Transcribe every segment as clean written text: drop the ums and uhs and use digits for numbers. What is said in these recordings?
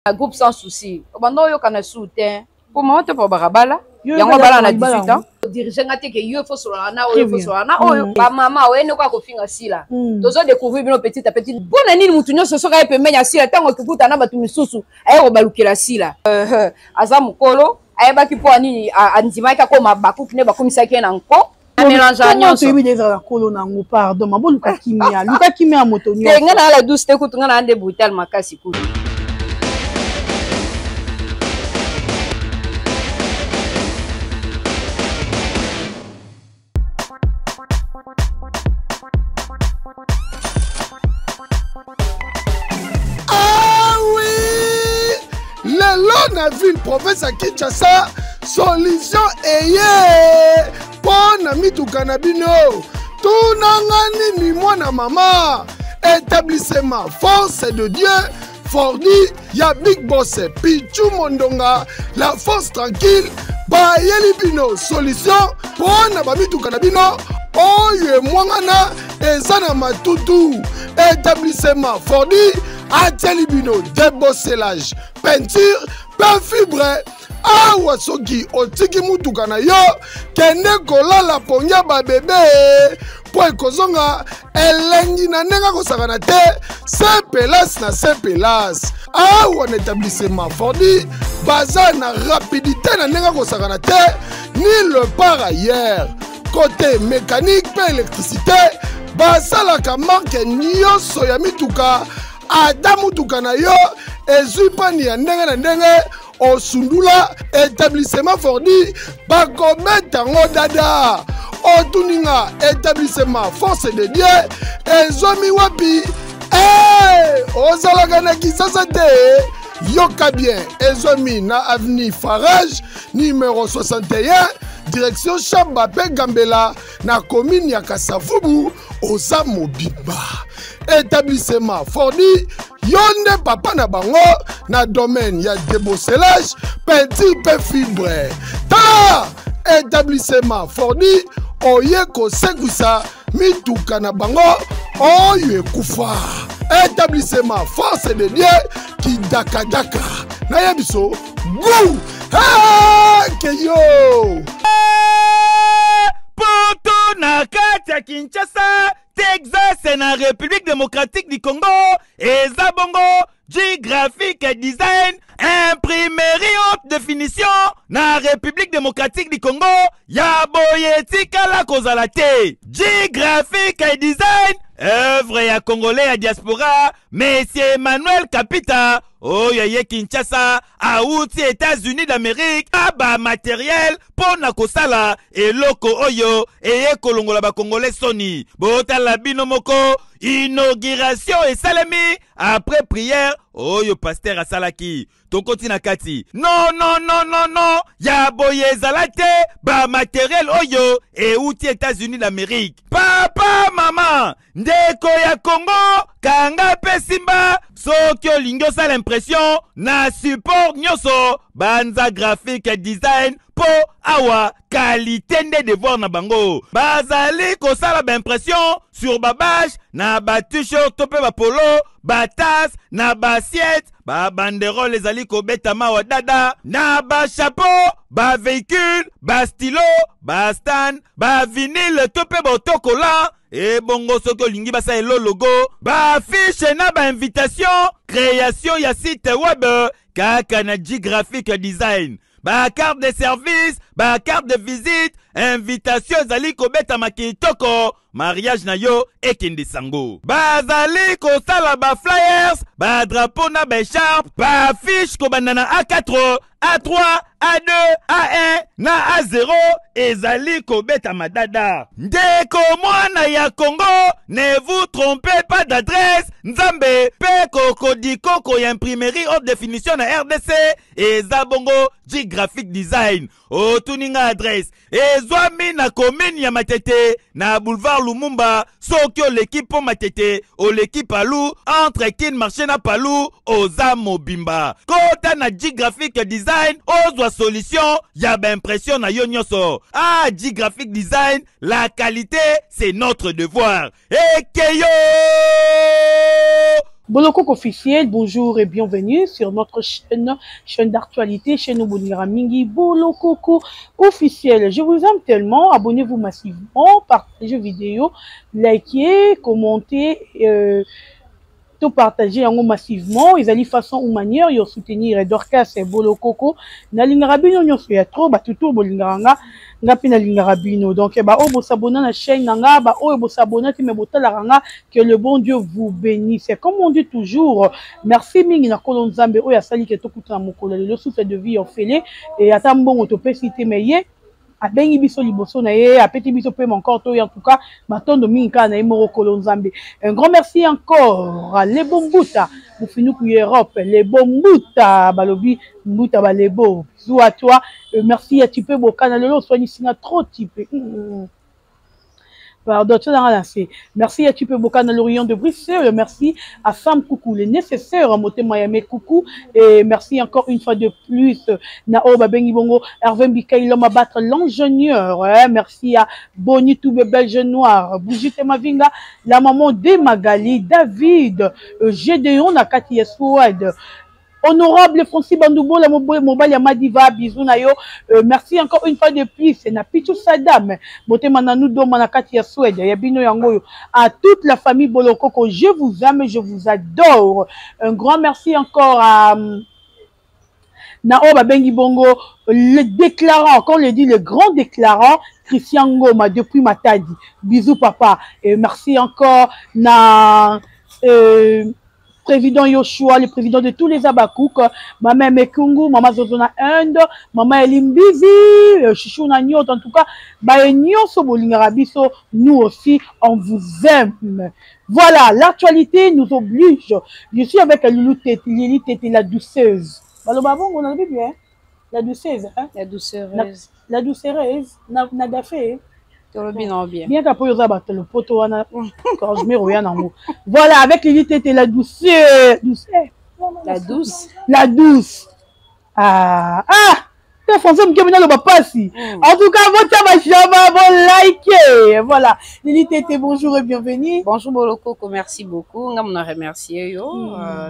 Na groupe sans souci obanda oyokana su te po mama te po bala yango bala na 18 ans dirige nga te ke yo faut solola na oyo faut solola na oyo mm. ba mama oye ndeko akofinga sila mm. tozo découvrir bino petit à petit mpo na nini motu nyonso soki aye pembeni ya sila ntango akikuta na bato misusu aye kobalukela sila euh, aza mokolo ayebaki mpo ya nini andimaki akoma bakuki nde bakomisaki ye na nko amelangea nyonso toyebi nde ezalaka kolo na yango pardon mabo luka kimia luka kimia ya moto nyonso nga na la douce te kutu nga na nde brutal makasi kutu. Ah oui, lelo na ville province ya Kinshasa solution eye mpo na mituka na bino. Tunanga nini mwana mama, établissement Force de Dieu Fordi ya Big Boss Pichu Mondonga, la force tranquille, bayeli bino solution mpo na bamituka na bino oyo emwangana eza na matutu. Établissement Fordi atieli bino débosselage, peinture mpe fibre. Awa soki otiki mutuka na yo, kende kolala pongi ya babebe mpo ekozonga elengi na ndenge akosakana te. Sepelas na sepelas awa na établissement Fordi baza na rapidité na ndenge akosakana te, ni le par ailleurs. Côté mécanique mpe électricité, basalaka marke nyonso ya mituka. Ata mutuka na yo ezwi pani ya ndenge na ndenge, osundula établissement Fordi bakobeta yango dada. Otuninga établissement Force de Dieu ezwami wapi? Hey, ozalaka na Kisasa te? Yoka bien, ezwami na avenue Farage numéro 61, direction Chamba mpe Gambela na commune ya Kasavubu. Oza mobimba établissement Fordi, yo nde papa na bango na domaine ya débosselage, peinture mpe fibre. Tala établissement Fordi oye kosekwisa mituka na bango oyo ekufa. Établissement Force de Dieu kidakadaka nayebi so gu keyo poto na kati ya Kinshasa, Texas na République démocratique du Congo. Eza bongo G-Graphic Design, imprimerie haute définition na République démocratique du Congo. Ya boye etikala kozala te. G-Graphic Design, œuvre ya congolais ya diaspora, monsieur Emmanuel Kapita, oyo ye Kinshasa awuti États-Unis d'Amérique aba matériel mpo na kosala eloko oyo eye kolongola bakongolais soni. Botala bino moko, inauguration esalemi après prière oyo pasteur asalaki. Tokoti na kati, non non non non non, ya boye ezala te. Bamateriel oyo euti États-Unis d'Amérique. Papa, mama, ndeko ya Kongo, kanga mpe simba. Soki olingi osala impression na support nyonso, banza Graphic Design, mpo awa qualité nde devoir na bango. Bazali kosala baimpression sur babage na ba-t-shirt to mpe bapolo, batasse na baassiette, babanderole ezali kobetama wa dada, na bachapeau, bavéhicule, bastylo, bastand, bavinyle to mpe baautocollant. Ebongo soki olingi basala elo logo, baaffiche na bainvitation, création ya site web, kaka na G-Graphic Design. Bacarte de service, bacarte de visite, invitation ezali kobetama kitoko, mariage na yo ekende sango. Bazali kosala baflyers, badrapeau na baecharpe, baaffiche kobanda na A4, A3, A2, A1 na A0 ezali kobetama dada. Ndeko mwana ya Congo, ne vous trompez pas d'adresse. Nzambe mpe kokodikoko ya imprimerie haute définition na RDC eza bongo G-Graphic Design. Otuni nga adresse, ezwami na commune ya Matete na boulevard Lumumba. Soki oleki mpo Matete, oleki Palu, entre Kin Marché na Palu, oza mobimba. Kota na G-Graphic Design, ozwa solution ya baimpression na yo nyonso. Ah, G-Graphic Design, la qualité c'est notre devoir. Ekeyo. Bolokoko officiel, bonjour et bienvenue sur notre chaîne, chaîne d'actualité, chaîne bolingaka mingi, Bolokoko officiel. Je vous aime tellement, abonnez-vous massivement, partagez vidéo, likez, commentez, to partager yango massivement. Ezali façon ou manière yo soutenir Dorcas Bolokoko. Nalingaka bino nyonso ya trop, batutu bolingaka nga, nga mpe nalingaka bino. Donc ba oyo bosabona na chaîne na nga, ba oyo bosabona te mais botalaka nga, que le bon Dieu vous bénisse. Comme on dit toujours, merci mingi na kolo Nzambe oyo asali ke tokutana mokolo lelo, souffle de vie ofele et ata mbongo topesi te, mais ye abengi biso liboso na ye, apeti biso mpe encore to. En tout cas, matondo mingi kaka na ye moko kolo Nzambe. Un grand merci encore à Lebo Mbuta Mofinuku ya Europe, Lebo Mbuta, balobi Mbuta balebo, bisous à toi. Merci ya Tipe Bokana, lelo oswanisinga trop Tipe. Pardon, tu as lancé. Merci à Tupe Bokana, l'Orient de Bruxelles. Merci à Sam Coucou, le nécessaire, Motema Yame Coucou. Et merci encore une fois de plus, Nao Babengi Bongo, Hervé Mbikaï, l'homme à battre, l'ingénieur. Hein. Merci à Boni Toube, Belge Noir, Brigitte Mavinga, la maman de Magali, David, Gédéon, Nakati Souad. Honorable Francis Bandoubo, la mobile Madiva, bisous na yo. Merci encore une fois de plus. Na Pichu Sadam, Motema Nanou Doma na kati ya Suède, ya bino yango yo. À toute la famille Bolokoko, je vous aime, je vous adore. Un grand merci encore à Nao Babengi Bongo, le déclarant, quand on le dit, le grand déclarant, Christian Ngoma, depuis Matadi. Bisous papa. Et merci encore na président Yoshua, le président de tous les Abakouk, maman Mekungu, maman Zozona Inde, maman Elimbizi, Chichou Nanyot, en tout cas, bah, nyonso bolingaka biso, nous aussi, on vous aime. Voilà, l'actualité nous oblige. Je suis avec Loulou Tete, Lili Tete, la douceuse. Baloba bongo, on a vu bien. La douceuse, hein? La douceuse. La douceuse, na gafé. Tolobi non bien. Bien qu'après oza bato le poto wana quand je mets roya nango. Voilà, avec Lili Tete, la douceur, douceur. La douce. La douce. Ah, ah, te français mke bina loba pasi. En tout cas, votre bachama, bon liker. Voilà. Lili Tete, bonjour et bienvenue. Bonjour Bolokoko, merci beaucoup. Nga mona remercier yo.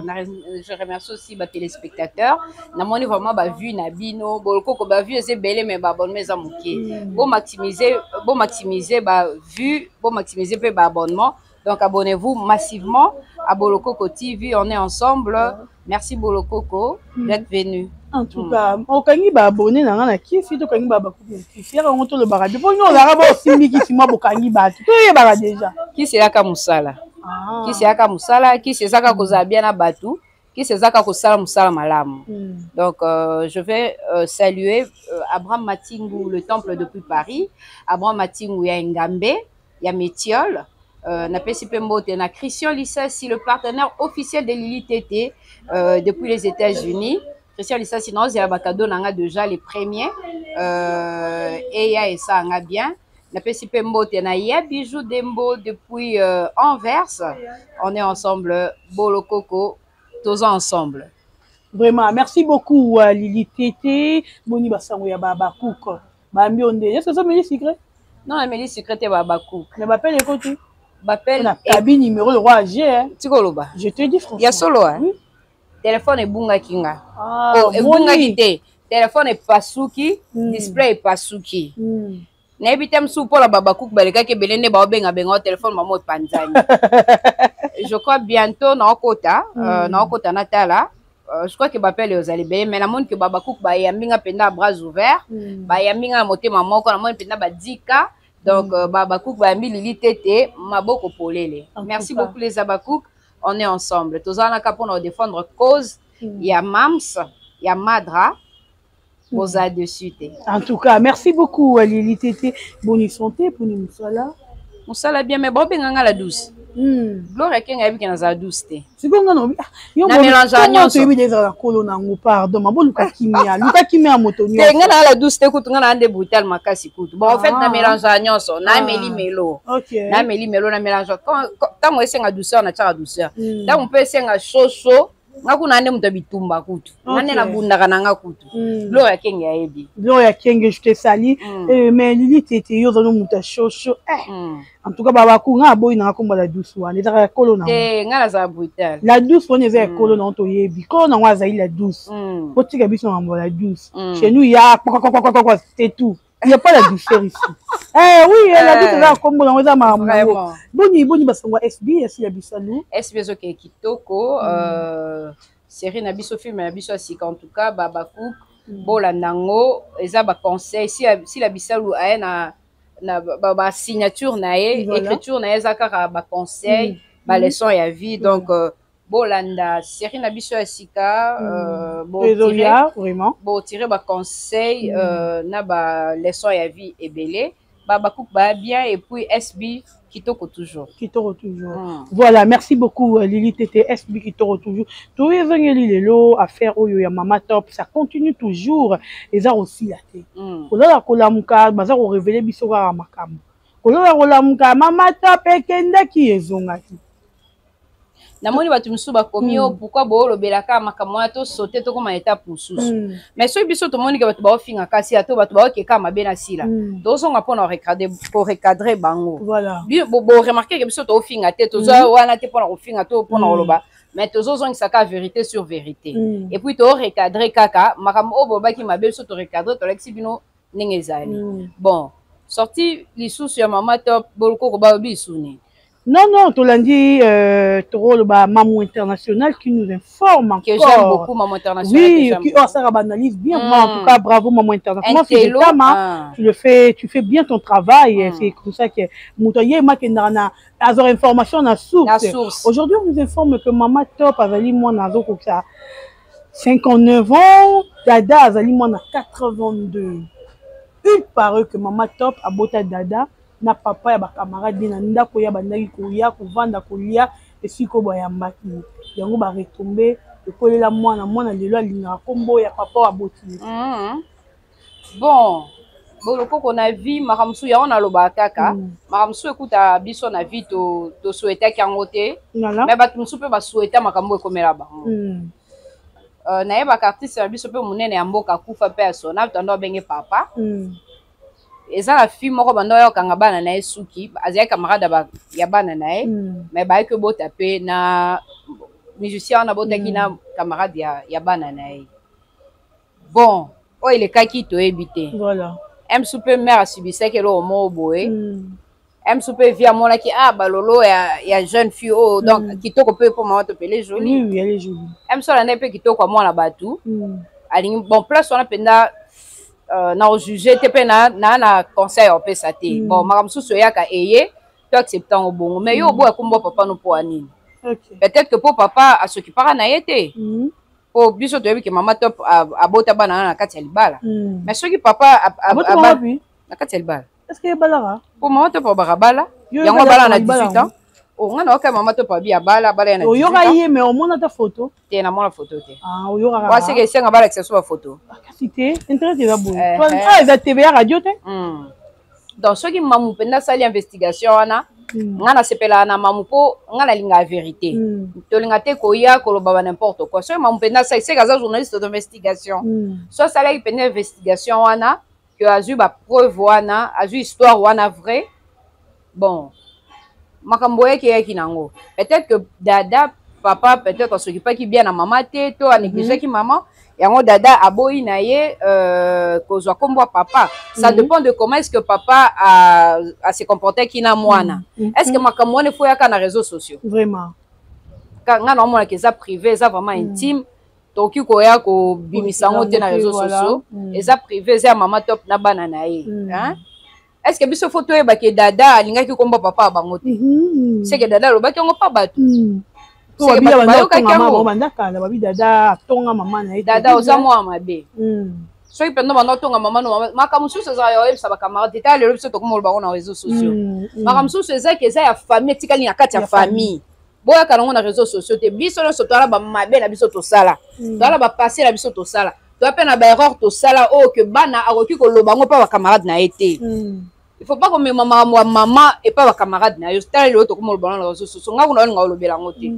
Je remercie aussi ba téléspectateurs. Na moni vraiment ba vue na bino. Bolokoko ba vue c'est belé mais ba abonnement za moke. Bo maximiser ba vue, bo maximiser pe ba abonnement. Donc abonnez-vous massivement à Bolokoko TV, on est ensemble. Merci Bolokoko d'être venu. En tout cas, okangi ba abonné na nga na kisi, to kangi ba ba kupi na kisi. Yaka ngo to lo baka. Depuis nous on ba osimbi kisi mwa bokangi ba. To yebaka déjà. Kisi yaka musala. Kisi yaka musala, kisi ezaka kozala bien na batu, kisi ezaka kosala musala malamu. Donc je vais saluer Abraham Matingu, le temple depuis Paris. Abraham Matingu ya Ngambe, ya Métiol. Napesi pe mbote na Christian Lissassi, le partenaire officiel de Lili Tete depuis les États-Unis. Christian Lissassi, non, c'est un cadeau nanga déjà les premiers. Et ya esa nga bien. Napesi pe mbote na ya Bijou Dembo depuis Anvers. On est ensemble, Bolokoko, tous ensemble. Vraiment, merci beaucoup Lili Tete. Boni basango ya baba cook. Ba mbionde. Est-ce que ça me dit secret? Non, mais les secrets te baba cook. Mais bapel ekoti. Bapel Na cabine numéro le roi G, hein. Tikoloba. Je te dis franchement. Ya solo, hein. Oui. Téléphone ebunga kinga. Ah, oh, ebunga boni. kite. Téléphone epasuki, display epasuki. Nayebi te mosusu mpola baba cook balekaki ebele nde baobenga benga o téléphone mamo epanzani. Je crois bientôt naokota, naokota natala. Je crois que bapele ozali ebele, mais namoni ke baba cook bayambi nga mpenza à bras ouverts. Bayambi nga na motema moko, namoni mpenza badika. Donc, baba cook bayambi Lili Tete, maboko polele. En tout Merci cas. beaucoup les Abakouk. On est ensemble. Tozalaka pour nous défendre cause. Ya Mams, ya Madra. Boza dessus te. En tout cas, merci beaucoup Lili Tete. Bonne santé, bonne musala. Musala bien, mais bon benganga la douce. Gloria Kenga yebi ke naza douce te. Sikoyo nga na- ah, yo Na bo- mélange comment nyonso. toyebi deja na kolo na ngo, pardon, mabo luka kimia, luka kimia ya moto Te, nyonso. nga na la douce te kutu, nga na nde brutal makasi kutu. Bon, en fait, na Ah. mélange nyonso, na Ah. meli melo. Ok. Na meli melo, na mélange. Quand, quand, tango esenga douceur, na tiaka douceur. Tango mpe esenga chaud chaud, Nga kuna nde moto ya bitumba kutu. Nga nde nabundaka na nga kutu. Gloria Kenge ayebi. Gloria Kenge, je te salue. Mais Lili Tete, yo ozali moto ya shosho. En tout cas, babaku nga aboyi nanga kombo la douce wana, ezalaka ya kolo nango. Te, nga nazala brutal. La douce wana eza ya kolo nango, toyebi. Kolo nango azali la douce. Botika biso makambo ya la douce. Chez nous, ya kwa, c'est tout. Il n'y a pas la douceur ici. Eh oui, la douce eza kombo nango, eza makambo nango. Boni boni basango ya SB ya Bisalu? SB ezokende kitoko. Série na biso, film na biso ya sika, en tout cas babacook, bolanda yango, eza baconseil. Sila Bisalu aye na basignature na ye, écriture na ye eza kaka baconseil, baleçon ya vie. Donc bolanda série na biso ya sika, botire baconseil na baleçon ya vie ebele. Babacook baya bien, et puis SB kitoko toujours. Kitoko toujours. Voilà, merci beaucoup Lili Tete. SB kitoko toujours. Toyezongeli lelo affaire oyo ya Mama Top, ça continue toujours, eza kosila te. Kolala kolamuka, baza korévéler biso kaka makambo. Kolala kolamuka, Mama Top ekendaki, ezongaki. Namoni bato mosusu bakomi oyo, pourquoi boolobelaka makambo wana? Tosote, tokóma étape mosusu. Mais soki biso tomoni ke bato baofinga kasi to bato baokeka mabe na sila, tozonga mpona korecadrer bango. Boremarquer ke biso toofinga te, toza wana te mpona kofinga to mpona koloba, mais tozozongisa kaka vérité sur vérité, et puis torecadrer kaka makambo oyo bolobaki mabe. Biso torecadrer, tolakisi bino ndenge ezali. Bon, sorti lisusu ya Mama Top, bolokoko balobi lisusu nini? Non, non, Tolandi, Torolo, Mamou International qui nous informe encore. Que j'aime beaucoup, Mamou International. Oui, qui oh, ça analyse bien. Moi, en tout cas, bravo Mamou International. Ah. Tu le fais, tu fais bien ton travail. C'est comme ça que Moutoye Makendarana a information à source. La source. Aujourd'hui, on nous informe que Mama Top azali mwana ça 59 ans, Dada azali mwana 82. Il paraît que Mama Top abota Dada na papa ya bacamarade na ndako ya bandaki koya kovanda kolia esika oyo bayambaki yango. Baretombe ekolela mwana, mwana lelo alingaka nkombo ya papa oyo aboti. Bon, bolokoko, na vie makambo mosusu yango nalobaka kaka, makambo mosusu ekutaka biso na vie, tosouhaitaki yango te, mais bato mosusu mpe basouhaita makambo ekomela bango. Nayebaka artiste na biso mpe monene ya mboka akufa mpe asona tondo abenge papa. Eza na fille moko banda oyo okanga bana na ye suki, azalaki camarade ya bana na ye, mais bayaki obota mpe na musicien wana, botaki na camarade ya bana na ye. Bon, oyo elekaki toyebi te. Msu mpe mare asubisaki eloko moko boye, msu mpe vie amonaki ah balolo ya jeune fille oyo. Donc kitoko mpe mpo Mama Top, elle est jolie. Oui, oui, elle est jolie. Msu alanda mpe kitoko ya mwana bato, alingi. Bon, place wana mpenza na ojuge te mpe na conseil ya opesa te. Bon, makambo mosusu oyaka eye to accepte yango bongo, mais yo oboya kombo papa no mpo ya nini? Peut-être que mpo papa asokipaka na ye te, po biso toyebi ke Mama Top abota bana wana na kati ya libala. Mais soki papa na kati ya libala. Est ce que ebalaka? Po Mama Top abaka bala yango, abala na 18 ans. O nga na oka Mama Top abi abala, abala ye na Oyoka ye, mais omona ata photo? Te, namona photo te. Oyokaka. Waseke esenga balakisa so bafoto. Kasi te, internet eza boye, eza TVA radio te. Donc soki mamu mpenza asali investigation wana, nga nasepelaka na mamu mpo nga nalingaka vérité. Tolinga te koya koloba ba n'importe quoi. Soki mamu mpenza asali, seke aza journaliste d'investigation. So asalaki mpenza investigation wana ke azwi bapreuve wana, azwi histoire wana vrai. Bon, makambo oyaki eyaki nango, peut-être que Dada, papa peut-être asokipaki bien na mama te to anégligeaki mama yango, Dada aboyi na ye kozwa nkombo ya papa. Ça dépend de comment est-ce que papa a se comportaki na mwana. Est-ce que makambo wana efo yaka na réseaux sociaux? Vraiment. Nga na omonaka eza privé, eza vraiment intime. Tokoki koya kobimisa yango te na réseaux sociaux. Eza privé, eza ya Mama Top na bana na ye. Est ce que biso fo toyebaki Dada alingaki komba papa ya bango te? Seke Dada alobaki yango mpa bato. Bayokaki yango. Dada atonga mama na ye. Dada oza mwana mabe. Soki mpenza banda otonga mama no, makambo mosusu ezala ya oyebisa bacamarade te. Lelo biso tokoma oloba ngo na réseaux sociaux. Makambo mosusu ezaki eza ya famille, etikali na kati ya famille, boyaka nango na réseaux sociaux te. Biso nyonso toala bamabe na biso tosala, toala bapassé na biso tosala, toa mpe na baerreur tosala oyo ke bana akoki koloba yango mpa bacamarade na ye te. Il faut pas komema makambo ya mama epa bacamarade na yo. Tala lelo tokoma oloba na réseaux sociaux. Nga kuna olinga olobela yango te.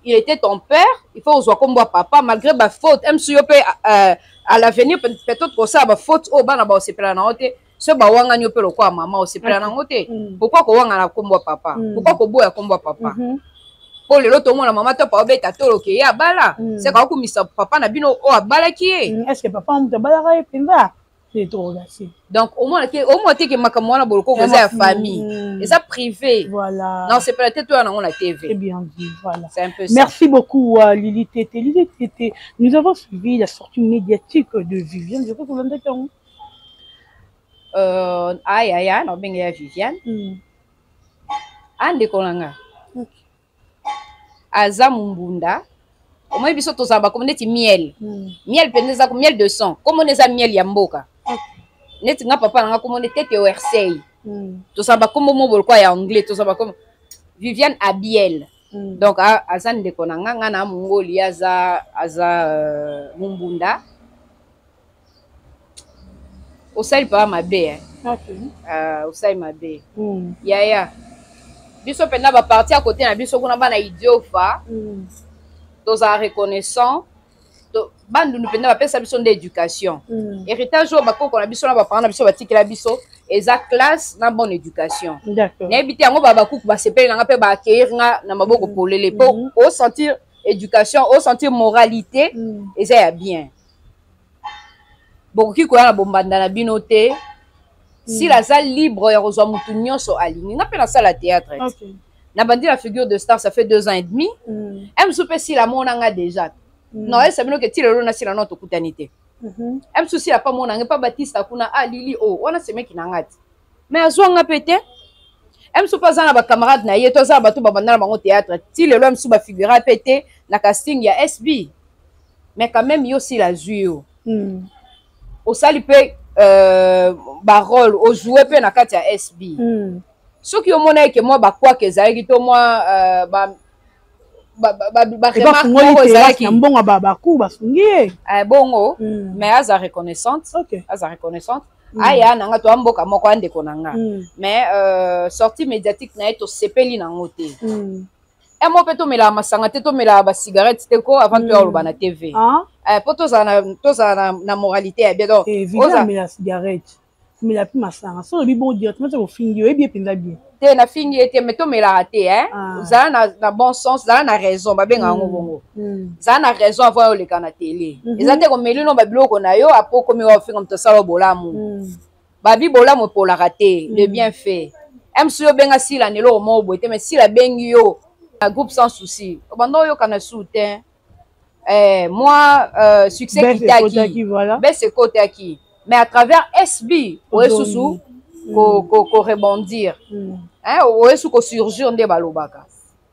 Il était ton père, il faut ozwa kombo ya papa malgré bafaute. Msu yo mpe à l'avenir, peut-être kosala bafaute oyo bana baosepela na yo te. So bawangani yo mpe lokola mama, osepela nango te. Pourquoi kowangana kombo ya papa? Pourquoi koboya kombo ya papa? Mpo lelo tomona mama to pa obeta toloke ye abala, seka okumisa papa na bino oyo abalaki ye. Est ce que papa moto abalaka ye mpenza? Interrogation. Donc omona te, omona te ke makambo wana bolokoko eza ya famille, eza privé. Voilà. Na osepela te toya nango na TV. Très bien dit, voilà. C'est un peu ça. Merci beaucoup, Lili Tété. Lili Tété, nous avons suivi la sortie médiatique de Viviane. Je crois que vous en êtes un. Aïe, aïe, aïe, non, ben, Viviane. Andeko na nga. Aza mumbunda. Omoni biso tozala bakomi neti miel. Miel mpenza eza miel de sang. Komona eza miel ya mboka. Neti nga papa na nga komona tete Orsay. Tozala bakombo mo bolokwa ya anglais, tozala bakombo Viviane Abiel. Donc aza ndeko na nga, nga na mongoli, aza mumbunda. Osali papa mabe, eh. Osali mabe. Yaya. Biso mpenza baparti ya kote na biso kuna bana idiofa, tozala reconnaissant. Bandundu mpenza bapesa biso nde éducation. Héritage oyo bakoko na biso na baparent na biso batikela biso eza classe na bonne éducation. Nayebi te yango babakuku basepeli na nga mpe baaccueillir nga na maboko polele mpo osentir éducation, osentir moralité, eza ya bien. Bokoki koya na bombanda na bino te. Sila aza libre ya kozwa mutu nyonso alingi. Nga mpe nasala théâtre. Na bandi la figure de star, ça fait 2 ans et demi. Mosusu mpe Sila amona nga déjà. Non, ayesa bino ke ti lelo na Sila no tokutani te. Mosusu Sila mpa mona nga mpa Batista kuna, ah Lili o wana semeki na nga te, mais azwa nga mpe te. Mosusu mpe aza na bacamarade na ye to aza na bato babanda na bango théâtre, ti lelo mosusu bafigura mpe te na casting ya SB. Mais quand même yo Sila azwi yo, osali mpe barole, ojoue mpe na kati ya SB. Soki omona eke mwa bakwaka ezalaki to mwa baremarque moko ezalaki na mbongo baku basungi ye. Bongo, mais aza reconnaissante, aza reconnaissante. Aya na nga, toya mboka moko, andeko na nga. Mais sortie médiatique na ye, tosepeli nango te. Mo mpe tomelaka masanga te, tomelaka bacigarette te ko avant toya koloba na TV, mpo tozala na moralité ya bien. Donc amela cigarette, amela mpe masanga, so olobi bon directement te kofingi, oyebi ye mpenza bien. Te, nafingi ye te, mais tomelaka te. Zala na bon sens, zala na raison, babengaka yango bongo. Zala na raison avant oleka na télé. Eza te komeli no babiloko na yo, apo okomi wa ofinga moto asala bolamu. Babi bolamu epolaka te, le bien fait. Msu yo obenga Sila na eloko moko boye te, mais Sila abengi yo na groupe Sans Souci, obanda oyokana su te. Moi succès kitaki, bese ekotaki, mais à travers SB oye susu korebondir, oye su kosurgir nde balobaka.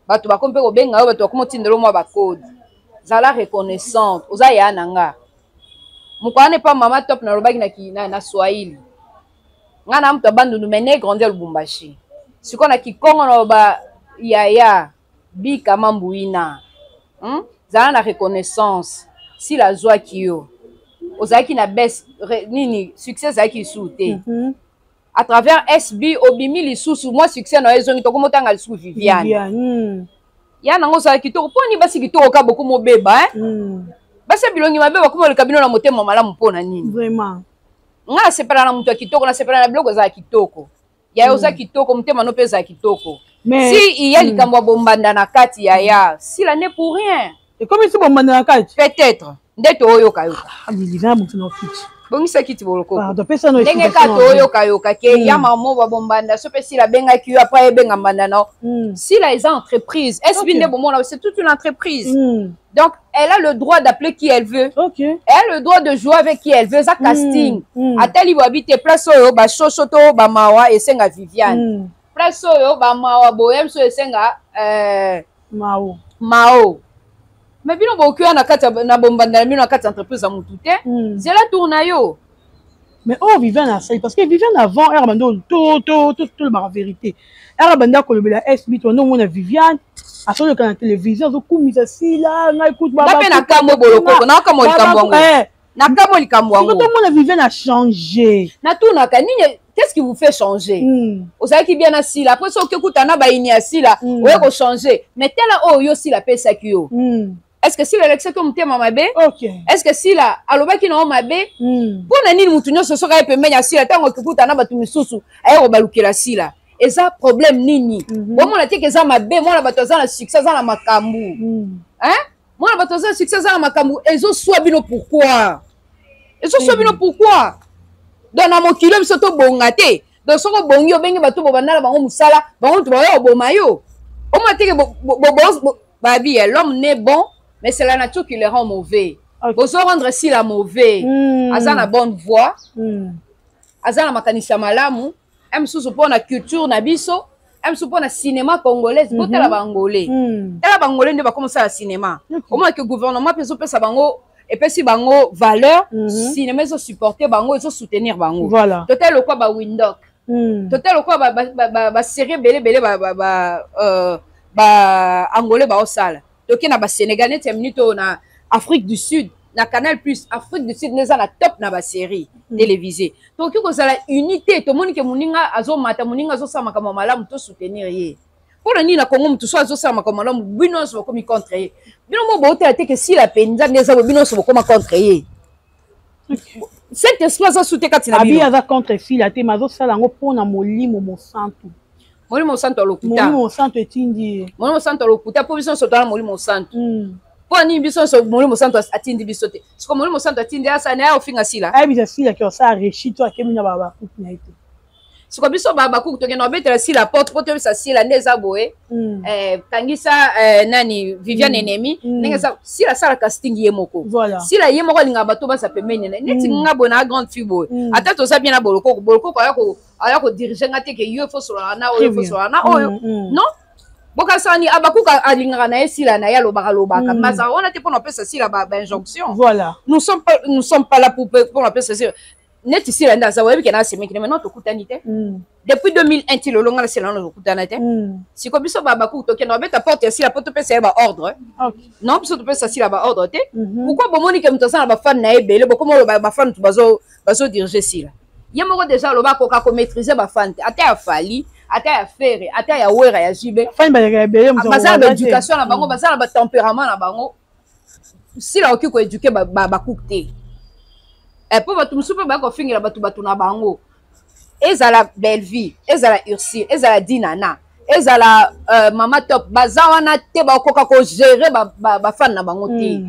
Bato bakomi mpe kobenga yo, bato bakomi otindela mwa bacode. Zala reconnaissante, oza ya na nga. Mokwana wana epa mama Top, nalobaki na swahili. Nga na moto ya Bandundu, mais né grandi ya Lubumbashi. Sikoyo na kikongo naloba: yaya bikama mbuyina, Zala na reconnaissance. Sila azwaki yo, ozalaki na bes nini, succès ezalaki lisusu te. À travers SB obimi lisusu, mwa succès na yo ezongi, tokomotanga lisusu Viviane. Ya nango ozala kitoko mpo nini? Basi kitoko ka bokomi obeba, basi ya bilongi mabe bakomi oleka bino na motema malamu. Mpo na nini? Vraiment. Nga nasepela na moto ya kitoko, nasepela na biloko ezala kitoko. Yaya, oza kitoko, motema no mpe ezala kitoko. Si iya likambo ya bombanda na kati, yaya, Sila ne pour rien. Ekomi si bombanda na kati? Peut-être nde toyoka yoka. Liliza moto na kiti. Bongisa kiti, bolokoko. Pardon, pesa no. Ndenge kaka toyokayoka ke ya mamo babombanda, so mpe Sila abengaki yo, après ebenga mbanda na Sila. Eza entreprise SB nde bomona, c'est toute une entreprise. Donc elle a le droit d'appeler qui elle veut. Elle a le droit de jouer avec qui elle veut. Eza casting. Atali babi te, place oyo bashosho to bamawa esenga Viviane, place oyo bamawa boye so esenga Mao. Mao. Mais bino bokoki wana na kati na bombanda na bino na kati ya entreprise ya motu te. Zela tour na yo. Mais oyo Viviane asali, parce que Viviane avant ere bando tolobaka vérité, ere banda kolobela SB, tondo omona Viviane azoleka na télévision, azokumisa Sila. Ngai kutu nga mpe nakambo bolokoko, nakambo likambo yango, nakambo likambo yango. Tomona Viviane achange. Natunaka nini? Qu'est-ce qui vous fait changer? Ozalaki bien na Sila, après soki okekuta na bayini ya Sila, oye kochanger. Mais tala oyo yo Sila apesaki yo. Est ce que Sila alakisaki yo motema mabe? Est ce que Sila alobaki na yo mabe? Mpo na nini motu nyonso soki aye pembeni ya Sila, ntango akekuta na bato misusu, aye kobalukela Sila? Eza problème nini? Bomona te ke eza mabe? Mwana bato aza na succès, aza na makambo. Hein? Mwana bato aza na succès, aza na makambo, ezoswa bino pourquoi? Ezoswa bino pourquoi? Donc na mokili biso tobonga te. Donc soki obongi, obenge bato bobanda na bango mosala, bango moto baoya koboma yo. Omona te ke babi l'homme n'est bon, mais c'est la nature qui le rend mauvais. Bozo rendre Sila mauvais. Aza na bonne voix, aza na makanisi ya malamu mosusu mpo na culture na biso, mosusu mpo na cinéma congolaise. Botala Baangolais, tala Baangolais nde bakomosala cinéma. Omona ke gouvernement mpe ezopesa bango, epesi bango valeur. Cinéma ezosupporte bango, ezosoutenir bango. Totala lokwa bawindok, totala lokwa basérie ebele ebele Baangolais baosala. Toke na Basénégal, neti ya minute oyo na Afrique du Sud, na Canal Plus Afrique du Sud nde eza na top na basérie télévisée. Tokoki kozala unité. Tomoni ke moninga azomata, moninga azosala makambo ya malamu, tosoutenir ye. Mpo na nini na Kongo motu so azosala makambo malamu, bino nyonso bokomi contre ye? Bino mo bootela te ke Sila mpenza nde eza bo, bino nyonso bokoma contre ye. Saint Esprit aza su te kati na Abi bino. Aza contre Sila te, mais azosala yango mpona Molimo Mosantu. Molimo Mosantu ya lokuta. Molimo Mosantu etindi ye. Molimo Mosantu ya lokuta, mpo biso nyonso toza na Molimo Mosantu. Mpo nini biso nyonso Molimo Mosantu atindi biso te? Siko Molimo Mosantu atindi, asala na ye, ofinga Sila. Ayebisa Sila ke osala réussite to akemi na bakuku na ye te. Siko biso bakuku tokende kobetela Sila porte mpo toyebisa Sila nde eza boye, kangisa nani, Viviane ennemi. Ndenge eza, Sila asala casting ye moko. Sila ye moko alingaka bato baza pembeni na ye. Neti nga boye na grande fille boye, ata toza bien na Bolokoko, Bolokoko aya kodiriger nga te ke yo faut solana na oyo, faut solana na oyo. Non, bokasani Abakuka alingaka na ye Sila na ye, alobaka alobaka, mais azala wana te mpona opesa Sila bainjonction. Nous sommes pas là pour mpona opesa Sila. Neti Sila nde aza, oyebi ke na asemeki ne, maintenant tokutani te depuis 2001 ti lelo. Nga na Sila nano tokutana te. Siko biso babakuku tokenda babeta porte ya Sila mpo topesa ye baordre? Non, biso topesa Sila baordre te. Pourquoi bomoni ke moto aza na bafan na ye ebele, bokoma oloba bafan moto bazodiriger Sila? Ye moko déjà aloba akoka komaîtrise bafan te, ata ya Fally, ata ya Ferre, ata ya Wera, ya Jibe. Fani bazalaka ebele. Baza na baéducation na bango, baza na batempérament na bango. Sila okoki koéduquer bakuku te, mpo bato mosusu mpe baya kofingela bato bato na bango, ezala Bellevie, ezala Ursule, ezala Dinana, ezala Mama Top, baza wana te, bakoka kogérer bafan na bango te.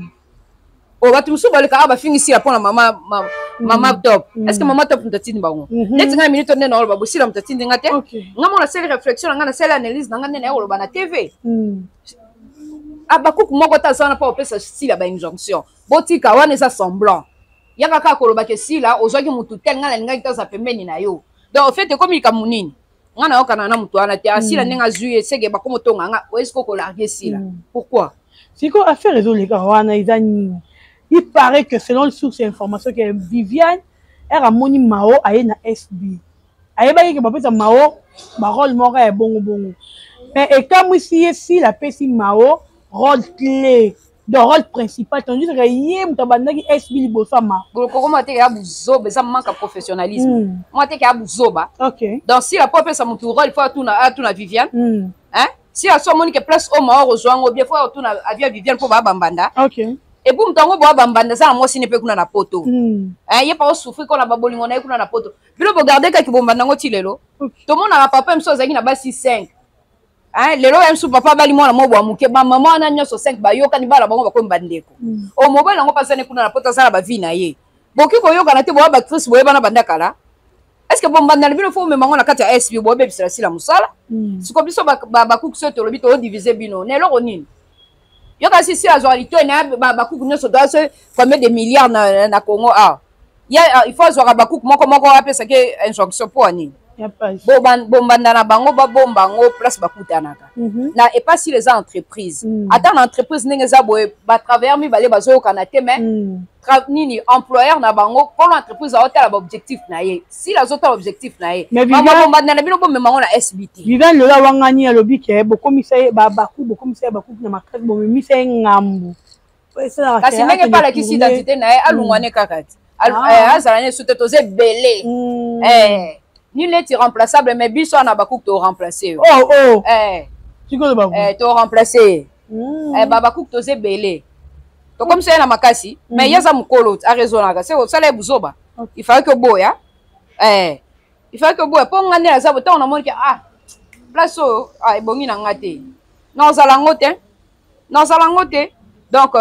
O bato mosusu baleka awa, bafingi Sila mpona mama Top. Est ce que Mama Top moto atindi bango? Neti ngai minute nde naoloba, bosila moto atindi nga te. Nga mo nasali réflexion na ngai, nasali analyse na ngai nde naye koloba na TV. Abakuku moko te aza wana mpo kopesa Sila bainjonction. Botika wana, eza semblant. Yaka kaka koloba ke Sila ozwaki motu tel, ngai nalingaki te aza pembeni na yo. Donc au fait ekomi likambo nini? Ngai nayokana na motu wana te. Asila ndenge azwi ye, seke bakomi otonga nga oyeski okolarguer Sila. Pourquoi? Sikoyo affaire ezoleka wana eza nini? Il paraît que, selon source ya information, ke Viviane ere amoni Mao aye na SB, ayebaki ke bapesa Mao barole moko ya bongo bongo, mais ekamwisi ye, Sila apesi Mao rôle clé, donc rôle principal, tandis que ye moto abandaki SB liboso ya Mao. Bolokoko te ya buzoba, eza manque ya professionnalisme. Mwa te ke ya buzoba. Donc Sila po apesa motu rôle, faut atuna Viviane, hein? Sila so amoni ke place oyo Mao kozwa yango bien, faut atuna avia Viviane mpo baya bambanda. Et puis moto yango boya bambanda, eza na mwasi ne mpe kuna na poto. Ye pa osouffrir kona babolingo na ye kuna na poto. Bino bogarde kaki bombanda yango ti lelo. Tomonaka papa mosusu azalaki na basi 5. Lelo ya mosusu papa abali mwana moko bwa moke, bamama wana nyonso 5 bayokani, bana bango bakomi bandeko. O mobali yango mpe azali kuna na poto, aza na bavie na ye. Bokoki koyokana te? Boya baactrice, boyebana banda kala. Est ce que bombanda na bino faut omema ngo na kati ya SB? Boyebebisela Sila mosala. Siko biso bakuku so tolobi toodivise bino na eloko nini? Yoka, si Sila azwaka litoi na ye, bakuku nyonso toa so combien de milliards na Congo awa? Ye il faut azwaka bakuku moko moko, apesaki injonction mpo ya nini? Bombanda na bango, babomba yango place bakutanaka na epa Sila. Eza entreprise. Ata na entreprise ndenge eza boye, batravailleur mibale bazoyokana te, mais nini, employeur na bango, nkolo entreprise, aotala baobjectif na ye. Sila azotala objectif na ye. Bombanda na bino, bomema yango na SBT. Viviane lelo awangani, alobi ke bokomisa ye baku, bokomisa ye bakuku na makasi, bomemisa ye ngambu. Kasi ndenge mpe alakisi identité na ye, alungwane kaka ti azala ne su te. Toza ebele. Nul est irremplaçable, mais biso wana bakuku to remplacer yo. Oh oh. Eh. Sikoyo bakuku. Eh, to remplacer ye. Eh, ba bakuku toza ebele. Tokomisa ye na makasi, mais ye aza mokolo araisonnaka. Se osala ye buzoba. Il fallait que oboya. Eh. Il fallait que oboya mpo nga nde naza bo ntango namoni ke ah place oyo ah ebongi na nga te. Na ozala yango te. Nazala yango te. Donc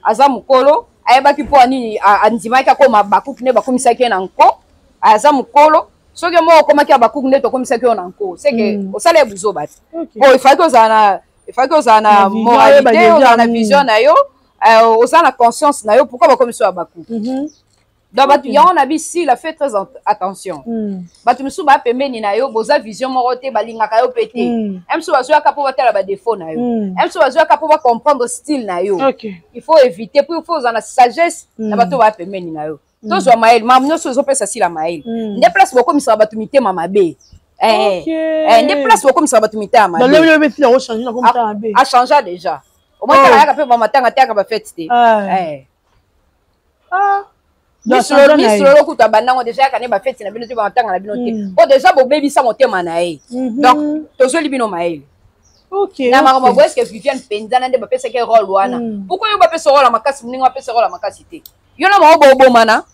aza mokolo, ayebaki mpo nini andimaki akoma bakuku nde bakomisaki ye na nko. Aza mokolo, soki moko okomaki ya bakuku nde tokomisaki yo na nko. C'est que osala ye buzoba te. Po il fallait ozala na, il fallait ozala na moralité, ozala na vision na yo, ozala na conscience na yo, pourquoi bakomisi yo ya bakuku? Donc bato yango na bisi la fait très attention. Bato misusu ba pembeni na yo, boza vision moko te, balingaka yo pe te. Misusu bazwaka po batala ba défaut na yo. Misusu bazwaka po ba comprendre style na yo. Il faut éviter, puis il faut ozala na sagesse na bato ba pembeni na yo. Tozwa mayele, makambo nyonso ezopesa sila mayele. Nde place bokomisaka bato mitema mabe. Nde place bokomisaka bato mitema mabe. A changea déjà. Omoni kaka yaka pe ba matanga te, yaka ba fête te. Miso kutu abandango déjà yaka ne bafeti na bino te, bamatanga na bino te, po déjà bobebisa motema na ye. Donc tozweli bino mayele na makambo boye. Est-ce Viviane mpenza na nde bapesaki rôle wana? Pourquoi yo bapesa rôle ya makasi, moninga bapesa rôle ya makasi te? Yo na bango bobomana.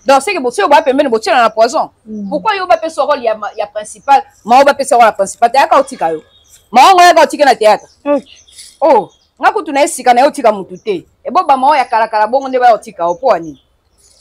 Donc c'est que bosoki boya pembeni, botiela na poison. Pourquoi yo bapesa rôle ya principal, mao bapesa rôle ya principal te? Yaka otika yo mao ngo, yaka otike na théâtre. Oh, nga kutu na esika na ye otika mutu te, ebo bamao ya kalakala bongo nde baya otika yo mpo ya nini?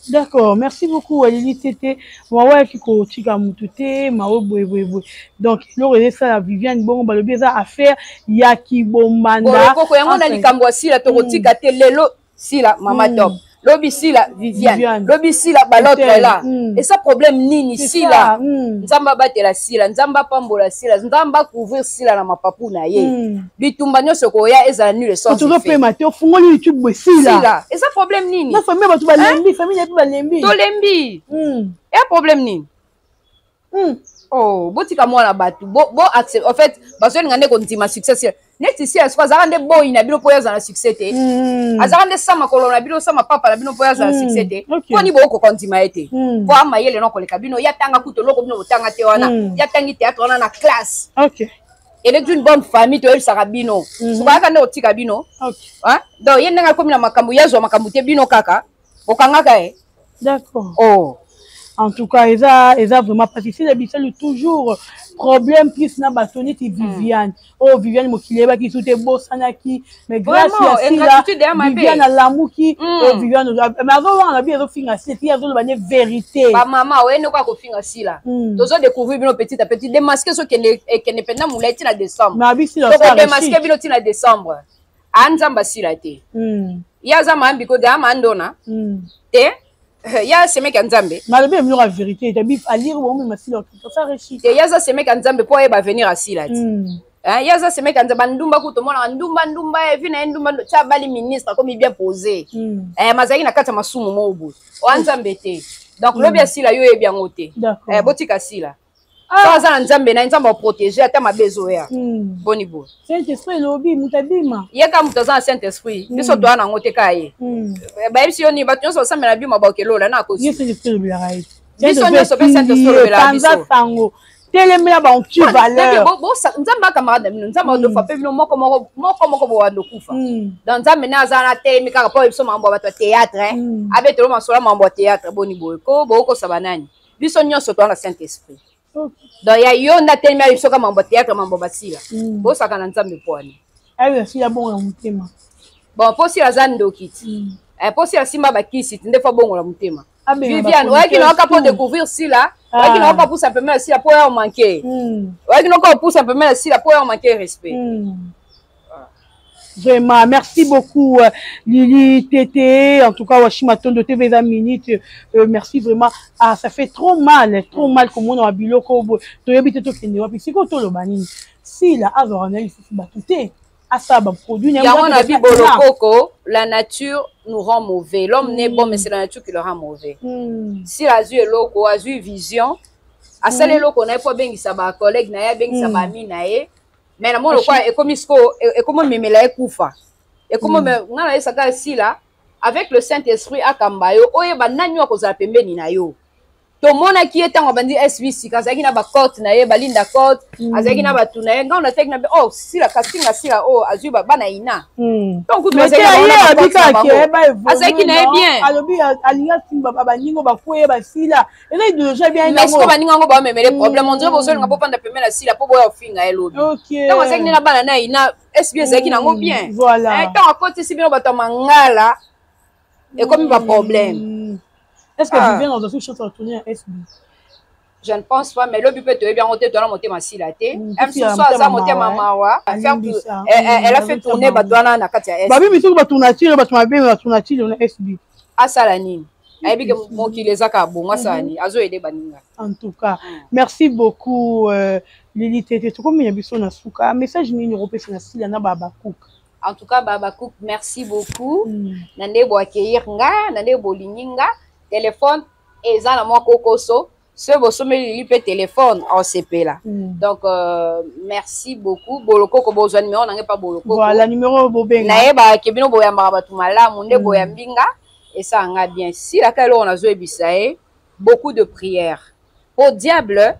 D'accord, merci beaucoup Alili Tete. Mawa yaki kotika mutu te, mawa boye boye boye. Donc eloko ezosala Viviane bongo, balobi eza affaire ya kibombanda. Koko yango na likambo ya Sila tokotika te. Lelo Sila mama top, lobi Sila Viviane, lobi Sila balotre là. Eza problème nini? Sila, Nzambe abatela Sila, Nzambe apambola Sila, Nzambe acouvrir Sila na mapapu na ye. Bitumba nyonso koya ezala nul sans effet. Tozopema te, ofungoli YouTube boye, Sila. Sila, eza problème nini? Na famille bato balembi, famille na balembi. Tolembi. Eya problème nini? Oh, botika mwana bato bo accept. En fait bazolinga nde kondima succès neti si esiko azalaka nde boyi na bino mpo oyo azala na succès te. Azalaka nde sa makolo na bino, sa mapapa na bino mpo oyo azala na succès te. Mpo ni bokokoka ndima ye te, mpo amayele na koleka bino. Ya tanga kutu eloko bino botanga te wana. Ya tangi théâtre wana na classe. Elle est d'une bonne famille, toyebisaka bino. Sokayaka nde kotika bino. Donc ye ndenge akomi na makambo, ye azwa makambo te, bino kaka okangaka ye. D'accord. Oh. En tout cas, eza vraiment parce que c'est bisali toujours problème plus na bato neti Viviane. Oh Viviane, mokili eyebaki su te, bosanaki, mais grâce ya Sila, Viviane alamuki. Oh Viviane, mais azowanga na bi ezofinga Sila ti azoloba ne vérité. Bamama oyende kaka kofinga Sila. Tozo découvrir bino petit à petit, démasquer so ekende ekende mpenza molai ntina décembre. Mais abi Sila tokodémasquer bino ntina décembre. A Nzambe asila te. Ye aza mayambi ko te, ama ndona te, ye asemeki ya Nzambe. Malobi ya biloko ya vérité etabi alire bomema Sila ça réussit. Te, ye aza semeki ya Nzambe mpo ayeba avenir asila ti. Ye aza semeki ya Nzambe. Bandumba kutu tomonaka ndumba ndumba evi na ye ndumba tia abali ministre, akomi bien posé. Mazalaki na kati ya masumu moko boye oya Nzambe te. Donc lobi asila, yo oyebi yango te. Botika Sila. So aza na Nzambe na ye, Nzambe aprotéger ata mabe ezoya. Boni boye? Saint Esprit elobi moto abima. Ye kaka moto aza na Saint Esprit, biso toya nango te. Kaka ye bayebisi yo nini? Bato nyonso basambela bima baokelola na akosi. Ye Saint Esprit elobelaka ye. Biso nyonso mpe Saint Esprit olobelaka biso. Sango telemela bantu valeur. Nzambe acamarade na bino, Nzambe adofa mpe bino moko moko moko moko bowanda okufa. Donc Nzambe nde aza na telemi kaka mpo biso makambo ya bato ya théâtre, abetelo masolo ya makambo ya théâtre. Boni boye ko bokokosa banani? Biso nyonso toza na Saint Esprit. Donc ya yo nde atelemi ayebi soki mambo ya théâtre, mambo basila. Bosaka na Nzambe po ani? Ayebi asila bongo na motema. Bon, mpo Sila aza ndoki ti, mpo Sila asimba bakisi ti nde fo abongola motema. Viviane oyaki na oka mpo découvrir Sila, oyaki na oka pusa pembeni ya Sila mpo oya omanke, oyaki na oka opusa pembeni ya Sila mpo oya omanke respect. Vraiment, merci beaucoup Lili Tété. En tout cas, Washima Tondo TV 20 minutes. Merci vraiment. Ah, ça fait trop mal, trop mal comme on a biloko. Toyebi te tokende wapi. Siko toloba nini? Sila azora na lisusu bato te. Asa ba produit na yango na bibolokoko. La nature nous rend mauvais. L'homme n'est bon, mais c'est la nature qui le rend mauvais. Sila azwi eloko, azwi vision. Asali eloko na ye po abengisa ba collègue na ye, abengisa ba ami na ye. Mais na moni lokola ekomi sikoyo, ekomi omemela ye kufa. Ekomi nga nayesaka Sila avec le Saint Esprit akamba yo, oyeba nani oyo akozala pembeni na yo. Tomonaki ye ntango abandi SB sika, azalaki na bacote na ye, balinda cote, azalaki na bato na ye. Ngai nataki na oh, Sila casting asila oyo, oh, azwi bana ina. Ntango kutu azalaki na ye bien. Alobi alingi asimba baningo bakweye basila, eza idéologie bien. Mais sikoyo baninga yango bamemele problème, on dirait bozolinga bopanda pembeni na Sila mpo boya ofinga ye lobi. Ntango azalaki nde na bana na ina, SB ezalaki nango bien. Ntango akotisi bino bato ya mangala, ekomi baproblème. Est-ce que Viviane a chance à tourner à SB? Je ne pense pas, mais lobi mpe toyebi yango te. Towana motema sila te, mosusu aza motema mawa, elle a fait tourner bato wana na kati ya S. Babi misuku batourna tile, bato mabe batourna tile na SB. Asala nini? Ayebi ke mokili eza kaka bongo. Asala nini? Azoyede baninga. En tout cas, merci beaucoup, Lili Tete. Tokomi na biso na suka. Message nini okopesa na Sila na Babacook? En tout cas, Babacook, merci beaucoup na nde boaccueillir nga, na nde bolingi nga. Telefone eza na mwa kokoso, soki bosomeli Lili mpe telefone, aosepela. Donc merci beaucoup. Bolokoko, bozwa numero na ngai mpa Bolokoko. Voilà, numéro bobenga. Nayebaka ke bino boyambaka bato malamu nde boyambi nga, esala nga bien. Silaka, eloko nazoyebisa ye, beaucoup de prière, po diable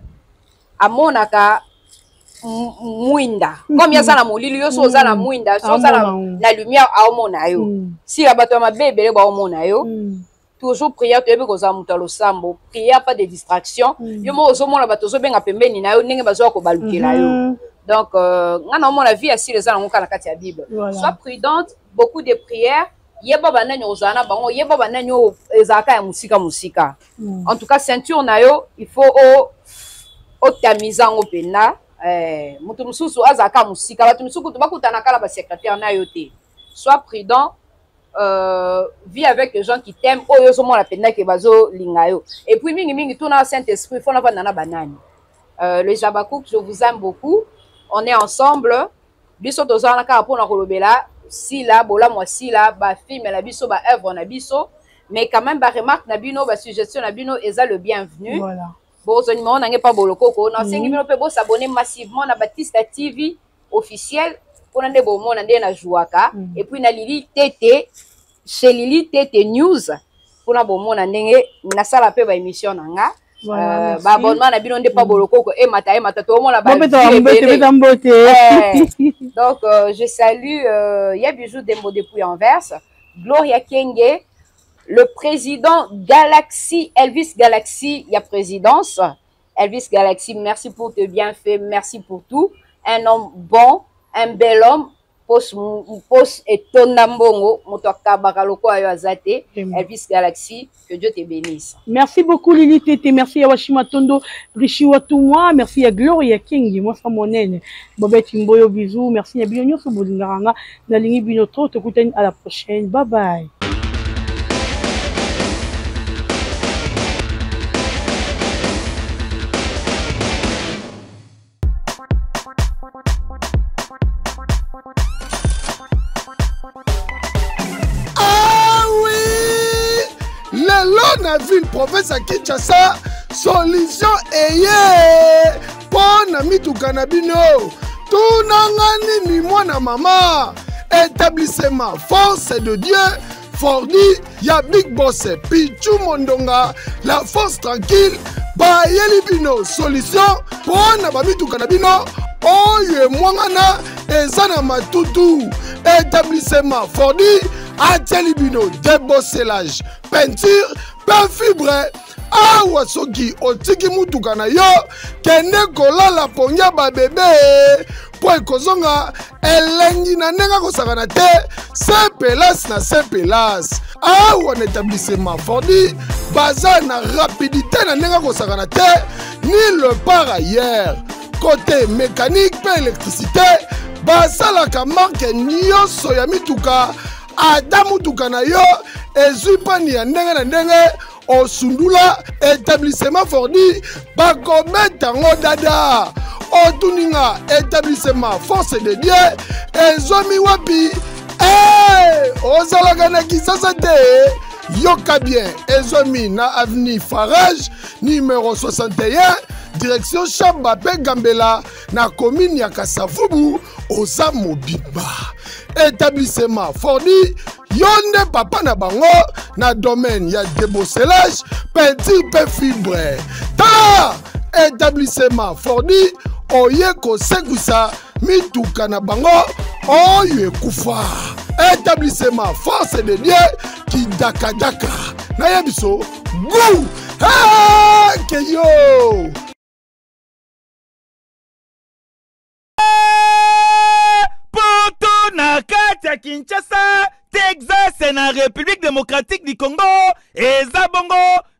amonaka mwinda comme aza na molili. Yo so oza na mwinda, so oza na lumière, aomona yo. Sila, bato ya mabe ebele baomona yo. Toujours prière. Toyebi kozala moto ya losambo, prière, pas de distraction. Yo moko ozomona bato ozobenga pembeni na yo, ndenge bazoya kobalukela yo. Donc nga na omona vie ya Sila eza nango kaka na kati ya Bible. Sois prudente, beaucoup de prière. Yeba banani ozala na bango, yeba banani oyo ezalaka ya mosika mosika. En tout cas, ceinture na yo, il faut otamiza yango mpenza. Moto mosusu azalaka mosika, bato mosusu kutu bakutana kala basecrétaire na yo te. Sois prudent, vis avec les gens qui t'aiment, oyo ozomona mpenza ke bazolinga yo. Et puis mingimingi, tuna Saint Esprit fona vanda na banani. Les Habacuc, je vous aime beaucoup. On est ensemble. Biso toza wana kaka mpona kolobela Sila, bolamu ya Sila, bafilme na biso, baœuvre na biso, mais quand même baremarque na bino, basuggestion na bino eza le bienvenu. Bozwa numéro na ngai mpa Bolokoko. Nasengi bino mpe bosabonner massivement na Batista TV officiel, mpona nde bomona nde najouaka, et puis na Lili Tete, chez Lili Tete News, mpona bomona ndenge nasala mpe baémission na nga. Baabonnement na bino nde mpa Bolokoko emata, emata, toomona. Donc je salue Ya Bijou Dembo depuis Anvers, Gloria Kenge, le président Galaxy, Elvis Galaxy ya présidence. Elvis Galaxy, merci pour tes bienfaits, merci pour tout. Un homme bon, un bel homme. Poche poche etonda mbongo, moto akabaka lokola yo aza te. Elvis Galaxy, que Dieu te bénisse. Merci beaucoup, Lili Tete. Merci à Washima Tondo, Rishi Watumwa, merci à Gloria King, moi ça monene. Bobette Mboyo, bisous, merci à bino nyonso bolingaka nga, nalingi bino trop, tokutani à la prochaine. Bye bye. Ah oui, lelo na ville province ya Kinshasa, solution eye mpo na mituka na bino. Tunanga nini, mwana mama? Établissement Force de Dieu Fordi ya Big Boss Pichu Mondonga, la force tranquille, bayeli bino solution mpo na bamituka na bino oyo emwangana, eza na matutu. Établissement Fordi atieli bino débosselage, peinture mpe fibre. Awa soki otiki mutuka na yo, kende kolala pongi ya babebe, mpo ekozonga elengi na ndenge akosakana te. Sepelas na sepelas awa na établissement Fordi, baza na rapidité na ndenge akosakana te, ni le par ailleurs. Côté mécanique mpe électricité, basalaka marque nyonso ya mituka. Ata mutuka na yo ezwi pani ya ndenge na ndenge, osundula, établissement Fordi bakobeta yango dada. Otuninga établissement Force de Dieu ezwami wapi? Hey, ozalaka na Kisasa te? Yoka bien, ezwami na avenue Farage numéro 61. Direction Shaba mpe Gambela na commune ya Kasavubu, oza mobimba. Établissement Fordi, yo nde papa na bango na domaine ya débosselage, peinture mpe fibre. Tala établissement Fordi oye kosekwisa mituka na bango oyo ekufa. Établissement Force de Dieu kidakadaka nayebi so gu keyo. Poto na kati ya Kinshasa, Texas na République démocratique du Congo, eza bongo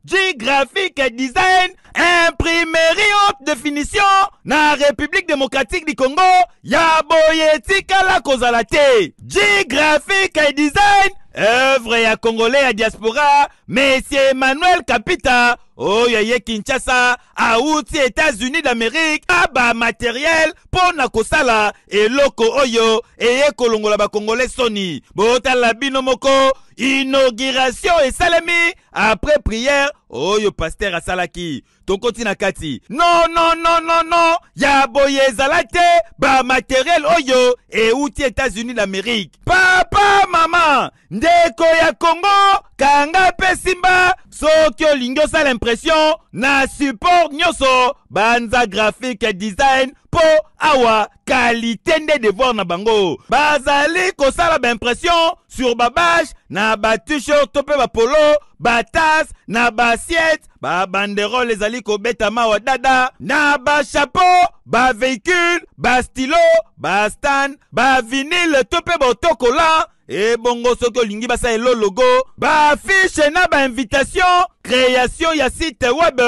G-Graphic Design, imprimerie haute définition na République démocratique du Congo, ya boye etikala kozala te. G-Graphic Design, œuvre ya Congolais ya diaspora, Monsieur Emmanuel Kapita, oyo ye Kinshasa, awuti États-Unis d'Amérique, aba matériel mpo na kosala eloko oyo eye kolongola bakongole soni. Botala bino moko, inauguration esalemi après prière oyo pasteur asalaki. Tokoti na kati. Non, non, non, non, non, ya boye ezala te, ba matériel oyo euti États-Unis d'Amérique. Papa, mama, ndeko ya Congo, kanga pe simba, soki olingi osala impression na support nyonso, banza graphique design po awa qualité nde devoir na bango. Bazali kosala ba impression sur ba bâche na ba t-shirt to pe ba polo, ba tasse na ba assiette, ba banderole ezali kobeta mawa dada na ba chapeau, ba véhicule, ba stylo, ba stand, ba vinyle to pe ba autocollant. Ebongo soki olingi basala elo logo, ba affiche na ba invitation, création ya site web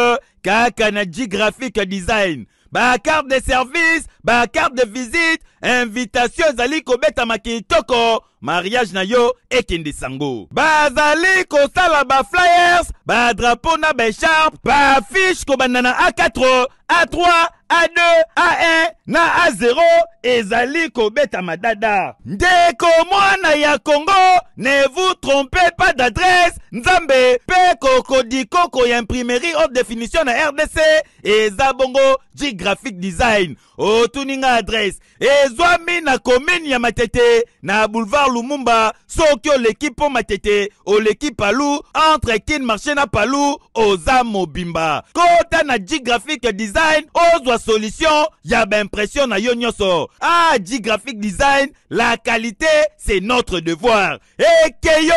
kaka na G Graphic Design, ba carte de service, ba carte de visite, invitation ezali kobetama kitoko, mariage na yo ekende sango. Bazali kosala ba flyers, ba drapeau na ba écharpe, ba affiche kobanda na A4, A3, A2, A1 na A0 ezali kobetama dada. Ndeko mwana ya Congo, ne vous trompez pas d'adresse. Nzambe pe kokodikoko ya imprimerie haute définition na RDC eza bongo G Graphic Design. Otuni nga adresse, ezwami na commune ya Matete na boulevard Lumumba. Soki oleki po Matete, oleki Palu, entre Kin Marché na Palu, oza mobimba. Kota na G Graphic Design, ozwa solution ya ba impression na yo nyonso. Ah, G Graphic Design, la qualité c'est notre devoir. Ekeyo!